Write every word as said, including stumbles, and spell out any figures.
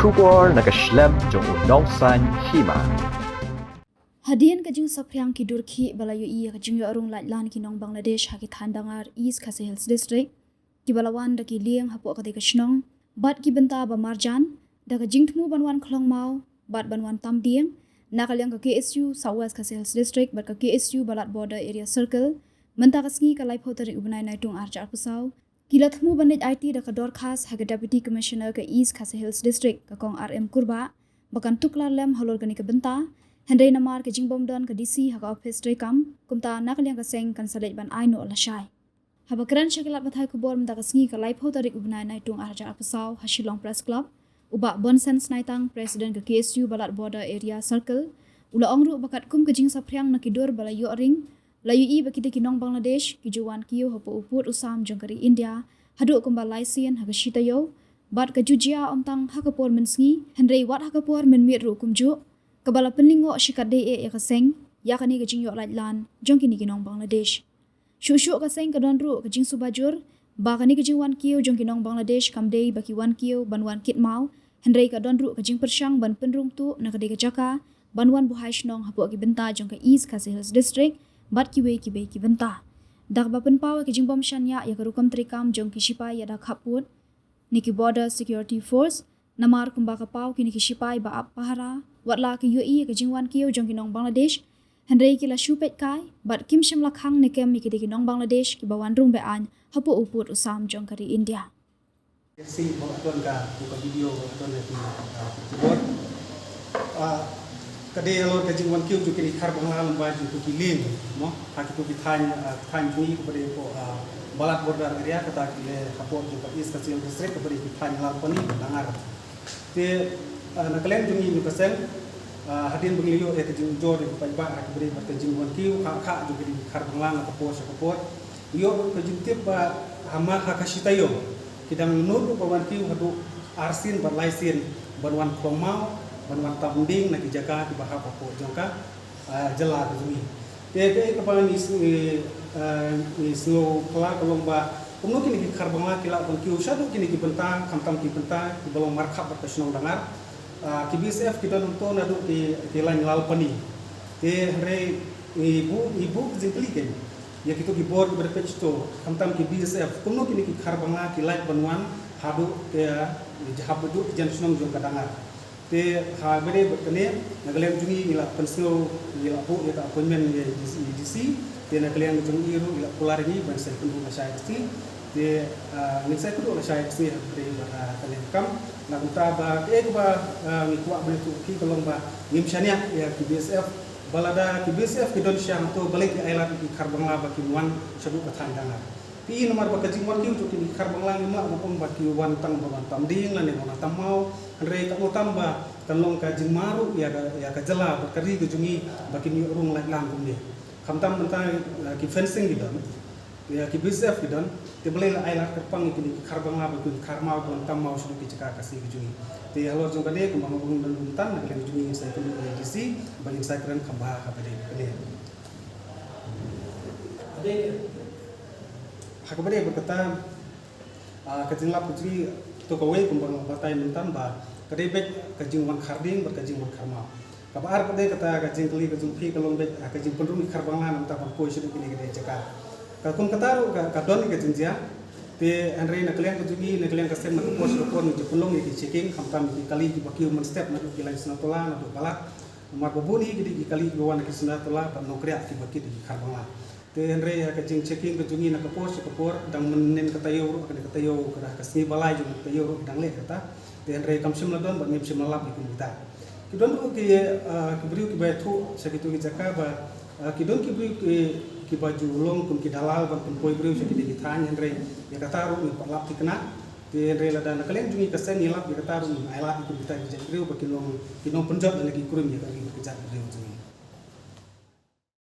Khubor na ka shlem jong u nongsan hima. Hadien ka jingsaphriang ki dur khih ba la ïohi ïa ka jingïoh rung laitlan ki nong Bangladesh ha ki thaiñ dangar East Khasi Hills District, ki ba la wan da ki lieng hapoh katei ka shnong bad ki bynta ba marjan, da ka jingthmu ban wan khlong maw bad ban wan tam dieng, na ka liang ka K S U South West Khasi Hills District bad ka K S U Balat Border Area Circle, mynta ka sngi ka laiphew tarik u bnai Naitung arhajar arphew saw, ki la thmu ban leit aiti da ka dorkhas ha ka Deputy Commissioner ka East Khasi Hills District, ka Kong R M Kurbah, ba kan tuklar lem halor kane ka bynta, hynrei namar ka jingbym don ka D C ha ka ophis treikam, kumta na ka liang ka seng kan sa leit ban ai noh lashai. Haba kren sha ki lad pathai khubor mynta ka sngi ka laiphew tarik u bnai Naitung arhajar arphew saw ha Shillong Press Club, u Bah Bonsen Snaitang, President ka K S U Balat Border Area Circle, u la ong ruh ba katkum ka jingsaphriang na ki dur ba la ïoh ring, la ïohi ba kitei ki nong Bangladesh ki ju wan kiew hapoh u pud u sam jong ka ri India haduh kumba lai sien ha ka shi taïew, bad ka ju jia ym tang ha ka por mynsngi, hynrei wat ha ka por mynmiet ruh kumjuh, kaba la pynlyngngoh shikatdei eh ïa ka seng ïa kane ka jingïoh laitlan jong kine ki nong Bangladesh. Shuh shuh ka seng ka don ruh ka jingsuba jur ba kane ka jingwan kiew jong ki nong Bangladesh kam dei ba ki wan kiew ban wan kit maw, hynrei ka don ruh ka jingpyrshang ban pynrung tuh na katei ka jaka ban wan buhai shnong hapoh ki bynta jong ka East Khasi Hills District bad kiwei kiwei ki bynta. Da kaba pynpaw ïa ka jingbym shaniah ïa ka rukom treikam jong ki shipai ïada khappud ne ki Border Security Force, namar kumba ka paw kine ki shipai ba ap pahara, wat la ki ïohi ïa ka jingwan kiew jong ki nong Bangladesh, hynrei ki la shu peit kai bad kim shym la khang ne kem ïa kitei ki nong Bangladesh kiba wan rung be-aiñ hapoh u pud u sam jong ka ri India. Sing ba don ka, ka video ba don ka, ah, ka jingwan kiew jong kine ki Khar Bangla lyngba jong ki lieng, mo, ha kito ki thaiñ, ah, thaiñ jong ngi kaba dei hapoh, ah, Balat Border Area, kata ki leh hapoh jong ka East Khasi Hills District kaba dei ki thaiñ Lalpani, Dangar. Te, ah, na ka liang jong ngi, ngi ka seng, ah, hadien ba ngi ïoh ïa ka jingujor ïa ka paidbah ha kaba dei bad ka jingwan kiew, ha ka jong ki Khar Bangla na ka por sha ka por, ïoh ka jingtip ba ha ma ha ka shi taïew ki dang nud ruh ban wan kiew haduh arsien bad laisien ban wan khlong maw, ban wan tam dieng na ki jaka kiba hap hapoh jong ka, ah, jylla ka jong ngi. Te kaei kaba ngi s-, ngi, ah, ngi sngew phylla ka long ba kumno kine ki Khar Bangla ki lah ban kiew shaduh kine ki bynta, khamtam ki bynta kiba long markhap bad ka shnong Dangar. Ah, ki B S F ki don hangto naduh ki, ki lain Lalpani. Te hynrei ngi buh, ngi buh ka jingkylli kein ïa kito ki bor kiba dei peit shito, khamtam ki B S F, kumno kine ki Khar Bangla ki lait ban wan haduh, eh, hap haduh ki jan shnong jong ka Dangar. Te ha kaba dei bad kane, na ka liang jong ngi ngi la pynsngew, ngi la buh ïa ka appointment ïa D C, te na ka liang jong ngi ruh ngi la kular ïa ngi ban sa ïakynduh lashai ka sngi. Te, ah, ngin sa ïakynduh lashai ka sngi ha kaba dei bad, ah, kane ka kam. Na kumta ba kaei kaba, ah, ngi kwah ban ïathuh ïa phi ka long ba ngim shaniah ïa ki B S F, ba lada ki B S F ki don sha hangto balei ki ailad ïa ki Khar Bangla ba kin wan shaduh ka thaiñ Dangar. Phi i namar ba ka jingwan kiew jong kine ki Khar Bangla ngim lah ban ong ba ki wan tang ban wan tam dieng lane ban wan tam maw, hynrei ka ong tam ba kan long ka jingma ruh ïa ka, ïa ka jylla bad ka ri ka jong ngi ba kin ïoh rung laitlan kumne. Khamtam mynta, eh, ki fencing ki don, ïa ki B S F ki don, te balei la ailad kyrpang ïa kine ki Khar Bangla ba kin khar maw, ban tam maw shaduh ki jaka Khasi ka jong ngi. Te halor jong kane kumba nga ong mynta, na ka liang jong ngi ngin sa ïakynduh ïa D C ba ngin sa kren kham bha ha kaba dei kane. Ha kaba dei bad kata, ah, ka jinglap ka jong ngi, to kawei kumba nga batai mynta ba ka dei beit ka jingwan khar dieng bad ka jingwan khar maw. Kaba ar pat de kata ka jingkylli ka jong phi ka long beit, ah, ka jingpynrung ki Khar Bangla na bynta ban poi shaduh kine ki jaka. Ka kum kata ruh ka, ka don ka jingjia. Te hynrei na ka liang ka jong ngi, na ka liang ka seng, na ka por sha ka por ngi ju pynlong ïa ki checking, khamtam ki kali kiba kiew mynstep naduh ki lain Sniawtola, naduh Balat. Namar ba bun hi ki dei ki kali kiba wan na ki Sniawtola bad Nongkriah kiba kit ïa ki Khar Bangla. Te hynrei ha ka jingchecking ka jong ngi na ka por sha ka por, dang mynnin ka taïew ruh, kane ka taïew, ka, ka sngi ba lai jong ka taïew ruh ki dang leh kata. Te hynrei kam shym la don bad ngim shym la lap ïa kum kita. Ki don ruh ki, ah, ki briew kiba ïathuh sha kito ki jaka ba, ah, ki don ki briew ki, kiba ju long kum ki dalal ban pynpoi briew sha kito ki thaiñ, hynrei ïa kata ruh ngim pat lap thikna. Te hynrei lada na ka liang jong ngi ka seng ngi lap ïa kata ruh ngim ailad ïa kum kita ki jait briew ba kin long, kin long pynjot lane kin kurim ïa ka ri bad ka jaitbynriew jong ngi.